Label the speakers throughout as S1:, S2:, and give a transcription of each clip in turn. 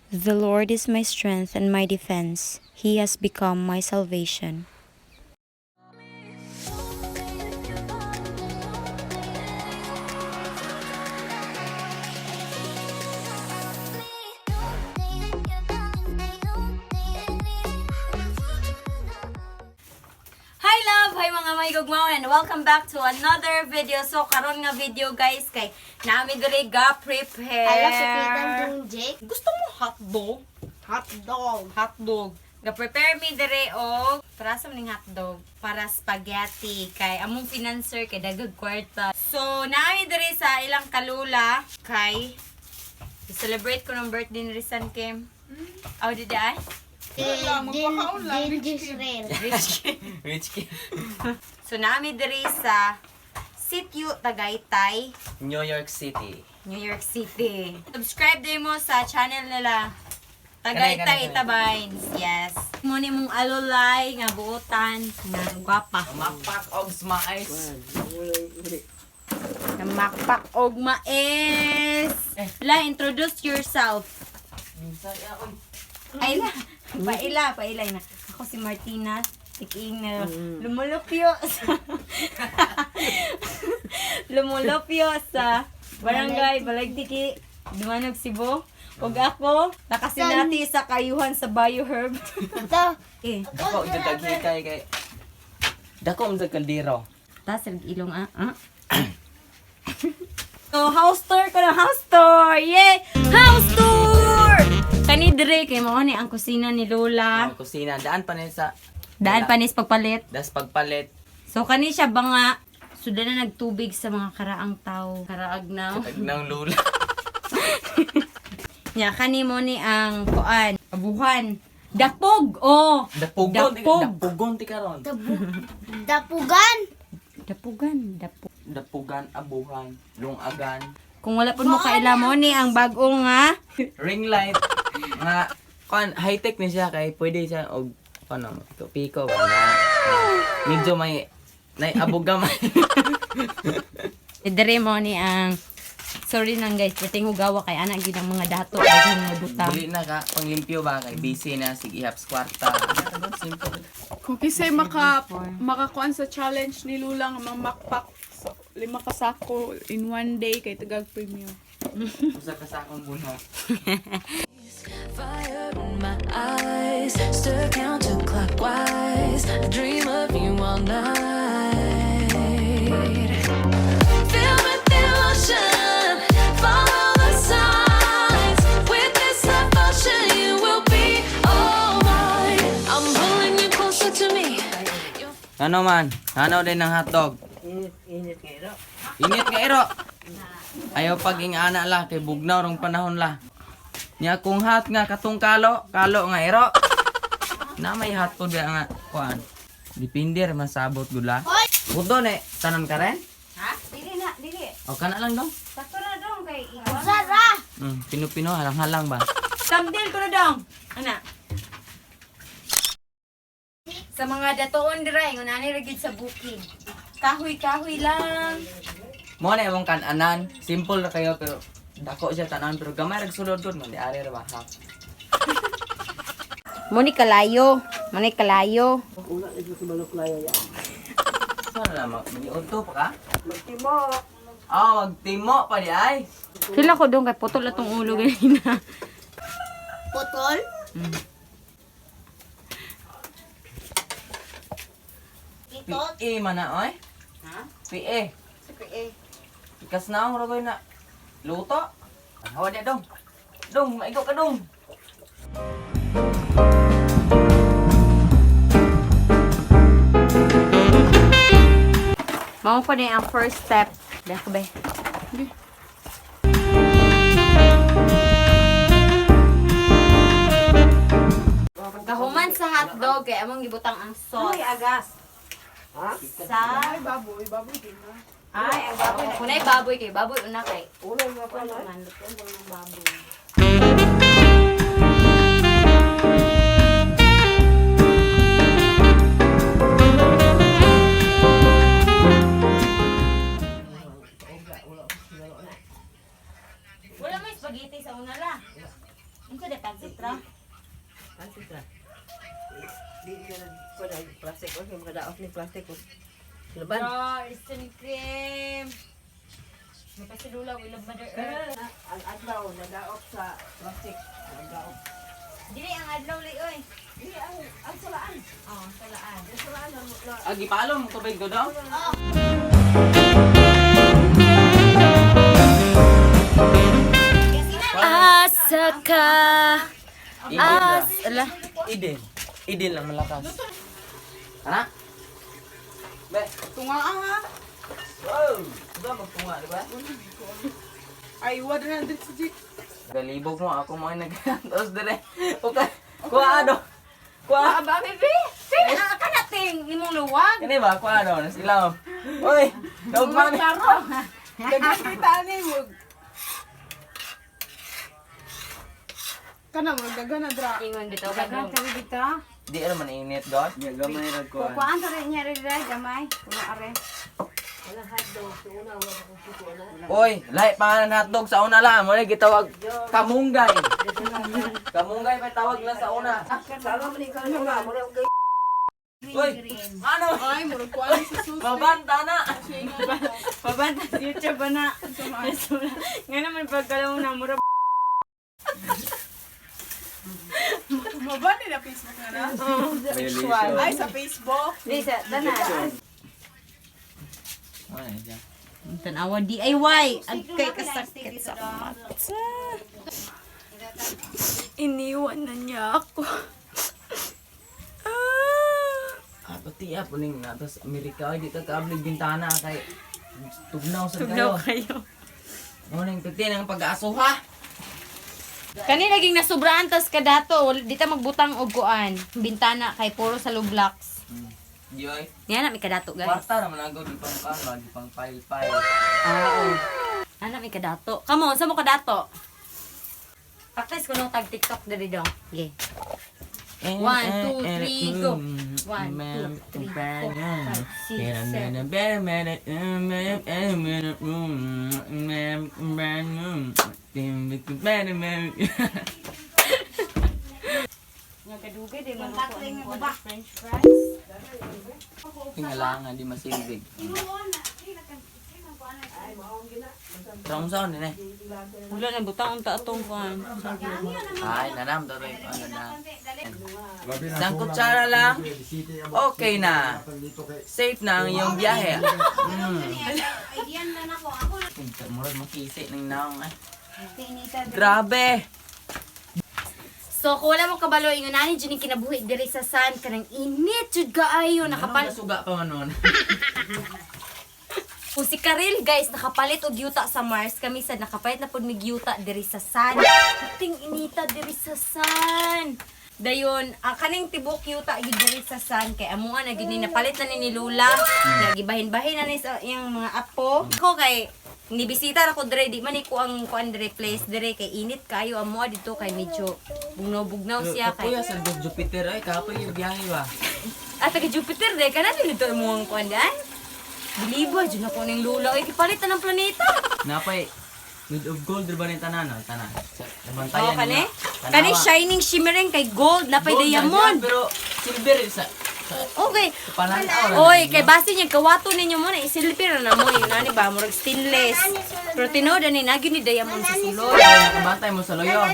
S1: The Lord is my strength and my defense. He has become my salvation. Hi love! Hi mga may gugmaon and welcome back to another video. So karon nga video guys kay nami diri ga prepare.
S2: Ala, sukitan tong Jake.
S1: Gusto mo hotdog?
S2: Hot dog.
S1: Hotdog. Ga-prepare mi diri og para sa maning hotdog, para spaghetti kay among financer kay dagag kwarta. So naami diri sa ilang kalula kay celebrate ko ng birthday ni Rizan Kim. Aw di ay?
S2: Din Israel.
S3: Rich kid.
S1: So naami diri sa Sitio Tagaytay,
S3: New York City.
S1: New York City. Subscribe din mo sa channel nila. Tagaytay
S3: Kanay, kanay, kanay.
S1: Itabines. Yes. Mo ni mong alulay nga buotan nga gwapa.
S3: Makpak og mais.
S1: Namakpak og mais. La, introduce yourself.
S3: Bisaya oy.
S1: Ay la, paila, paila na. Ako si Martina, tikiing na lumulupyo sa lumulupyo sa Barangay Balagtiki, Dumanog, Cebu. Ug ako, nakasinati sa kayuhan sa Bioherb.
S2: Ito.
S1: Eh,
S3: Dako jud taghikay kay Dako ang kaldero.
S1: tas ilong ah. Ah. So, house tour ko na, house tour! Yay! House tour! Kani dire kay mao ni ang kusina ni Lola.
S3: Ang kusina daan pa ni sa
S1: Daan pa ni sa pagpalit.
S3: Das pagpalit.
S1: So kani siya ba nga suda na nagtubig sa mga karaang tao, karaag now.
S3: Tagnang lula.
S1: Nya kani mo ni ang kuan, abuhan. Dapog. Oh.
S3: Dapugon,
S1: Dapog.
S3: dapugon ti karon.
S2: Dapugan.
S1: Dapugan, dapog.
S3: Dapugan, abuhan, lungagan,
S1: Kung wala pud mo kaila mo ni ang bag-o nga
S3: ring light nga kon high tech ni siya kay pwede siya og ano piko piko ba na. Medyo may nay abog gamay.
S1: Dire mo ni ang sorry nang guys, perting hugawa kay ana gid ang mga dato ang mga butang.
S3: Buli na ka, panglimpyo ba kay busy na sige ihaps kwarta. Simple.
S4: Kung kisay makakuan sa challenge ni Lula nga mamakpak sa lima ka sako in one day kay Tagag Premium.
S3: Usa ka sa akong bunho.
S5: Fire in my eyes, stir counterclockwise. I dream of you all night. Feel with emotion, follow the signs. With this devotion, you will be all mine. I'm pulling you closer to me.
S3: Ano man? Ano din ng hotdog? Init, init nga iro. Init nga iro. Ayaw pag ingana la kay bugnaw rong panahon la. Nya kung hot nga katong kalo, kalo nga iro. Na may hot po diya nga kuan. Depende ra masabot gula. Puto ne, tanon ka rin?
S1: Ha? Dili na, dili.
S3: O kana lang dong.
S1: Sakto na dong kay
S2: Sara.
S3: Pino-pino halang-halang ba?
S1: Thumbnail ko na dong. Ana. Sa mga datoon dira ingon ani ra gyud sa bukid. Kahoy-kahoy lang.
S3: Mo na imong kananan, simple ra kayo pero dako siya tanan pero gamay ra sulod gud man di ari ra ba ha.
S1: Mo ni kalayo, mo ni kalayo.
S3: Saan na mag udto pa ka? Magtimo. Ah, magtimo pa di ay.
S1: Sila ko dong kay putol atong ulo ganina.
S2: Putol. Ito.
S3: PE man na oy.
S1: Ha?
S3: PE.
S2: Eh.
S3: Ikas na ang rogoy na luto. Hawa di dong. Dong, maigo ka dong.
S1: Mao pa ni ang first step. Dako be. Pagkahuman sa hotdog kay among gibutang ang sauce. Ay, agas. Sa
S4: Ay, baboy, baboy din na.
S1: Ay, ang baboy. Kunay baboy kay baboy una kay. Ulo mo pa man lutuan ko ng baboy. Wala may spaghetti sa una la. Unsa de pansit?
S6: Di ka ko na plastic okay makadaot ni plastic ko. Laban.
S1: Oh, instant cream. May pasilula, we love Mother Earth.
S6: Ang adlaw nadaot sa plastic. Nadaot.
S1: Dili ang adlaw li oy.
S6: Di ang salaan.
S1: Oh, salaan.
S6: Ang salaan na, na
S3: Agi palom tubig ko daw.
S1: Asa ka.
S3: As
S1: Ala.
S3: Idin. Idin lang malakas. Ana? Be.
S4: Tunga ha.
S3: Wow. Diba magtunga, diba?
S4: Ay, wala na din si Jake.
S3: Galibog mo ako mo ay nagkantos dire. Okay. Kuha ano? Kuha.
S1: Aba, bebe. Sino ang kanating imong luwag?
S3: Kani ba? Kuha ano? Nas ilaw. Oy, naugma ni.
S4: Daghan kita ni wag. Kana mo daghan na dra.
S1: Ingon bitaw ka dong.
S3: Di ano man init god.
S7: Ya gamay ra ko.
S1: Kuan sa niya rin gamay. Kuno are.
S3: Oy, lahi pa nga ng hotdog sa una lang. Mo gitawag kamunggay. Kamunggay pa tawag lang sa una.
S6: Sama man ikaw nga mura og
S3: Oy, ano?
S4: Ay, murag kuan si Susi.
S3: Mabanta na.
S1: Pabanta sa YouTube ba na? Nga naman pagkalaw na mura.
S4: Maba nila Facebook na na. Ay, sa Facebook.
S1: Di sa tanan.
S3: Ano siya?
S1: Tanawa DIY. Agkay kasakit sa mata.
S4: Iniwan na niya ako.
S3: Ah, pati ah, puning na. Tapos Amerika, ay, di ka kaablig bintana kay tugnaw sa
S1: Tugnaw
S3: kayo.
S1: kayo.
S3: Muning piti ng pag-aasuha.
S1: Kani laging nasubraan tas kadato, di ta magbutang og kuan. Bintana kay puro sa blocks.
S3: Di oy.
S1: Niya na may kadato, guys.
S3: Kwarta naman ako, di pang kan, ba, di pang file-file.
S1: Oo. Ana may kadato. Come on, sa mo kadato? Practice ko nung tag TikTok diri dong. Okay. One, two, three, go. One, two, three, four, five, six, seven. Nga kadugay di man ko ang kuan, French fries.
S3: Tingala nga, di masilbig. Trong saan din eh.
S1: Wala na butang unta atong kuan.
S3: Ay, nanam, doon ano na. Isang kutsara lang, okay na. Safe na ang iyong biyahe. Murag makisi ng naong eh. Grabe!
S1: So kung wala mo kabalo ingon ani jud ning kinabuhi diri sa san kanang init jud kaayo
S3: Nakapal
S1: nakapalit.
S3: suga pa man nun.
S1: Kung si Karel guys nakapalit og yuta sa Mars, kami sad nakapalit na pud mig yuta diri sa san. Ting inita diri sa san. Dayon, kaning tibok yuta gyud diri sa san kay amuan na gyud ni napalit na ni Lula. Nga gibahin-bahin na ni sa iyang mga apo. Ko kay nibisita ra ko diri, di man ni ko ang kuan diri place diri kay init kayo amuan dito kay medyo bugnaw-bugnaw siya kay.
S3: Kapuya sa Jupiter ay kapoy yung biyahe ba.
S1: Ah, taga Jupiter de kana dito mo ang kuan daan. Bilibo jud ako ning lula ay kipalit na ng planeta.
S3: Napay made of gold ba ni tanan no? Tanan. Nabantayan
S1: Oh, kani?
S3: nila.
S1: Kani
S3: Tanawa.
S1: shining shimmering kay gold napay
S3: Gold na
S1: diamond.
S3: siya, pero silver sa sa
S1: Okay.
S3: pananaw.
S1: Oy, kay base niya kawato ninyo mo na isilper na mo yun ani ba murag stainless. Pero tinuod ani na gyud ni diamond sa sulod.
S3: Nakabantay mo sa loyo.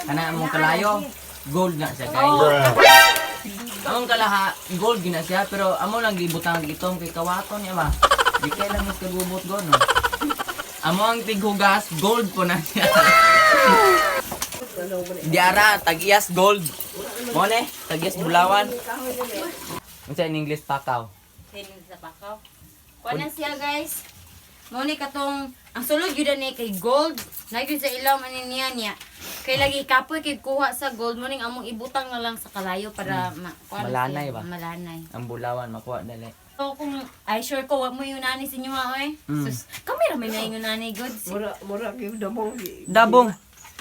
S3: Kana among kalayo, gold na siya guys. Among kalaha, gold gina siya pero amo lang gibutang gitom kay kawaton niya ba. Di kay lang mas kagubot go no. Amo ang tighugas, gold po na siya. Diara, tag-iyas gold. Mo ne, tag-iyas bulawan. Unsa in English pakaw?
S1: Sining sa pakaw. Kuan na siya guys. Mo ni katong ang sulod gyud ani kay gold. Na gyud sa ilaw man niya niya. Kay lagi kapoy kay kuha sa gold mo ning among ibutang na lang sa kalayo para ma kuan na
S3: Malanay
S1: siya,
S3: ba?
S1: Malanay.
S3: Ang bulawan makuha dali.
S1: So kung ay sure ko wa mo yun ani sa inyo ha, oy. Sus, kami ra may naingon ani goods.
S6: mura mura gyud dabong.
S3: Dabong.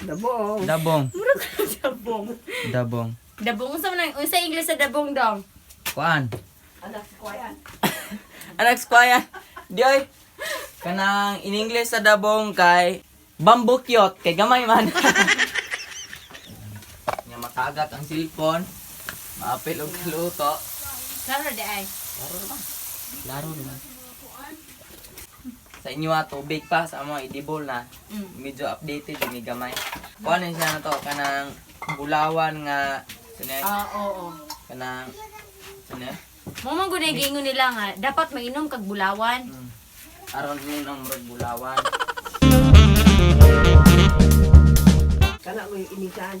S6: Dabong.
S3: Dabong.
S1: Mura ka dabong.
S3: Dabong.
S1: Dabong unsa man ang unsa English sa dabong dong?
S3: Kuan.
S6: Anak ko yan.
S3: Anak squaya. Dioy. Kanang in English sa dabong kay bamboo cute kay gamay man. Nya makagat ang cellphone. Maapil og kaluto.
S1: Klaro di ay.
S3: Laro naman. Laro naman. Sa inyo ah, tubig pa sa amo edible na. Medyo updated ini gamay. Kuan siya na to kanang bulawan nga sino
S1: Ah, oo.
S3: kanang sino
S1: Mo man gud giingon nila nga dapat mainom kag bulawan.
S3: Aron ni nang murag bulawan.
S6: Kana mo yung initan.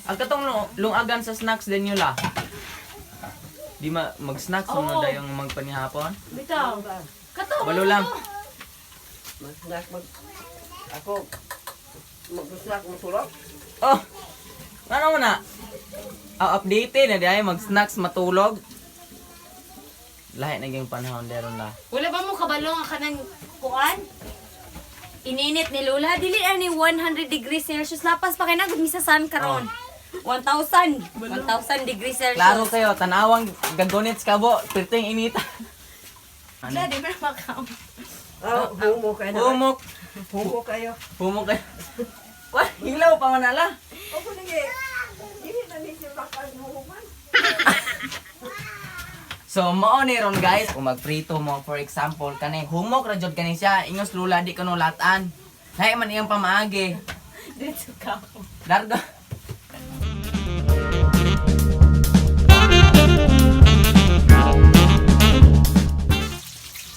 S3: Ang katong lungagan sa snacks din yun la. Di ma mag-snacks mo
S1: Oo.
S3: dayong magpanihapon.
S1: Bitaw. Kato.
S3: Balo lang.
S6: Mag-snack mag... Ako, mag-snack mo tulog.
S3: Oh. Ano mo na? Ah, updated na di ay mag-snacks matulog. Lahi na gyud panahon deron la.
S1: Wala ba mo kabalo nga kanang kuan? Ininit ni Lola dili ani 100 degrees Celsius lapas pa kay nagud misa san karon. 1000 1000 degrees Celsius.
S3: Klaro kayo, tanawang gagonits ka bo, pirting inita. Ano?
S1: Wala, di ba na makaon?
S6: Oh, humo kayo na.
S3: Humok,
S6: Humo kayo.
S3: humok kayo. Wah, hilaw pa man ala.
S6: Opo, sige. Dili na ni siya makahuman.
S3: So mao ni ron guys, kung magprito mo for example kani humok ra jud kani siya, ingos lula di kuno latan. Lahi man iyang pamaagi.
S1: Dito ka ako.
S3: Largo.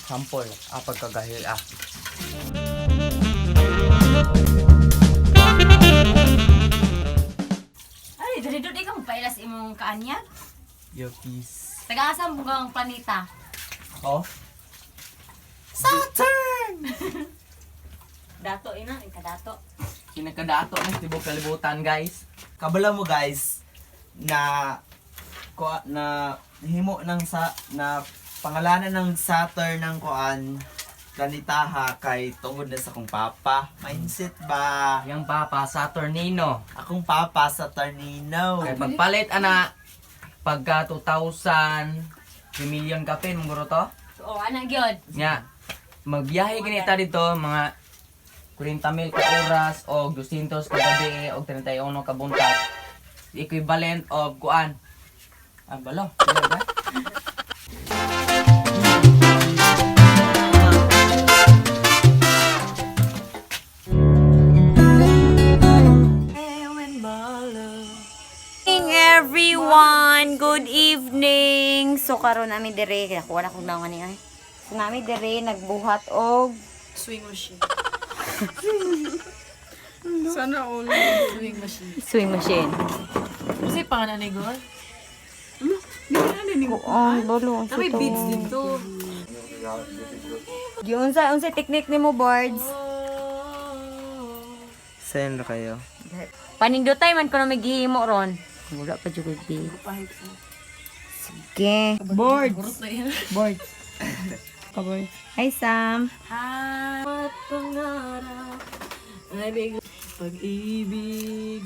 S3: Sample, ah, pagkagahil ah.
S1: Ay, dali dud ikaw magpailas imong kaanyag.
S3: Yo, peace.
S1: Taga-asa mo ang planeta?
S3: Oh. Saturn!
S1: Dato ina, ikadato.
S3: Kinakadato na sa tibok kalibutan, guys.
S7: Kabala mo guys na ko na himo ng sa na pangalanan ng Saturn ng kuan planetaha kay tungod na sa akong papa. Mindset ba?
S3: Yang papa, Saturnino.
S7: Akong papa Saturnino.
S3: Kay pagpalit, ana, pagka 2,000, 3 million kapin, mong to.
S1: Oo, ana gyud.
S3: Nga, magbiyahe ganita dito, mga 40 mil ka oras o 200 ka gabi o 31 ka buntag. Equivalent of kuan. Ah, balo. Sila ba?
S1: Evening everyone. Good evening. So karon nami dire kaya kuha na kog naon ni ay. So nami dire nagbuhat og
S4: Swing machine. Sana all. Swing machine.
S1: swing machine.
S6: Kasi pangalan ni Gol?
S1: Oh, balo.
S6: May beads dito.
S1: Giunsa unsa technique nimo boards?
S7: Send kayo.
S1: Panindotay man kuno may gihimo ron. Wala pa jud bi. Sige. Boards. Boards.
S4: Kaboy.
S1: Hi Sam.
S6: At pangarap ay bigla pag-ibig.